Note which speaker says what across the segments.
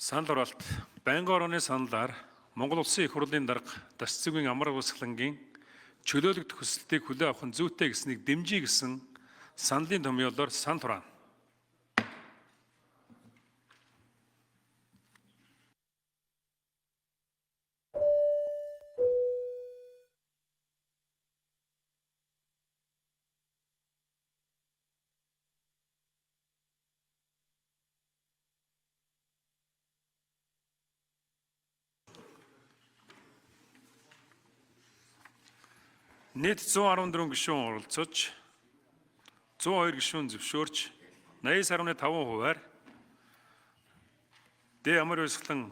Speaker 1: Санал оруулалт. Байнгын орооны саналаар Монгол Улсын Их Хурлын дарга Дашцэвгийн амар хувьсгалангийн чөлөөлөгдөх хүсэлтийг хүлээн авах нь зүйтэй гэснийг дэмжийе гэсэн саналын томьёолоор санал хураана. Нийт 114 гишүүн оролцож, 102 гишүүн зөвшөөрч, 89.5 хувиар Д амар хувьсгалан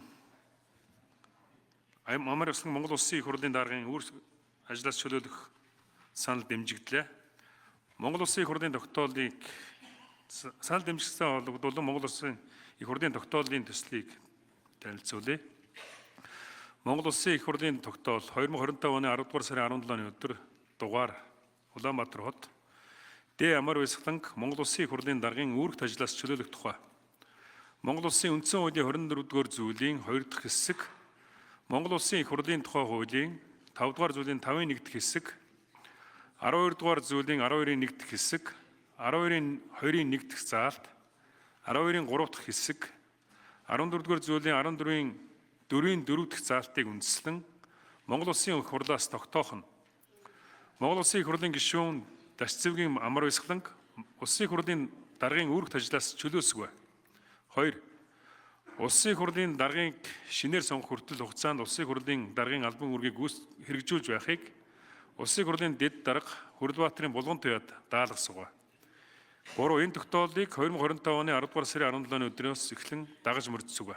Speaker 1: амар хувьсгалан Монгол Улсын Их Хурлын даргын үүрэг ажлаас чөлөөлөх санал дэмжигдлээ. Монгол Улсын Их Хурлын тогтоолыг санал дэмжигдсэн холбогдуулан Монгол Улсын Их Хурлын тогтоолын төслийг танилцуулъя. Монгол Улсын Их Хурлын тогтоол 2025 оны 10 дугаар сарын 17-ны өдөр дугаар Улаанбаатар хот Д амар хувьсгаланг Монгол Улсын Их Хурлын даргын үүрэгт ажлаас чөлөөлөх тухай Монгол Улсын үндсэн хуулийн 24 дугаар зүйлийн 2 дахь хэсэг, Монгол Улсын Их Хурлын тухай хуулийн 5 дугаар зүйлийн 5-ын 1 дахь хэсэг, 12 дугаар зүйлийн 12-ын 1 дахь хэсэг, 12-ын 2-ын 1 дахь заалт, 12-ын 3 дахь хэсэг, 14 дугаар зүйлийн 14-ийн 4-ийн 4 дахь заалтыг үндэслэн Монгол Улсын Их Хурлаас тогтоох нь Монгол Улсын Их Хурлын гишүүн Дашцэвгийн амар хувьсгаланг Улсын Их Хурлын даргын үүрэгт ажлаас чөлөөсгөө. 2. Улсын Их Хурлын даргыг шинээр сонгох хүртэл хугацаанд Улсын Их Хурлын даргын албан үүргийг хэрэгжүүлж байхыг Улсын Их Хурлын дэд дарга Хүрлбаатарын Булган туяад даалгасгав. 3. Энэ тогтоолыг 2025 оны 10 дугаар сарын 17-ны өдрөөс эхлэн дагаж мөрдсөг.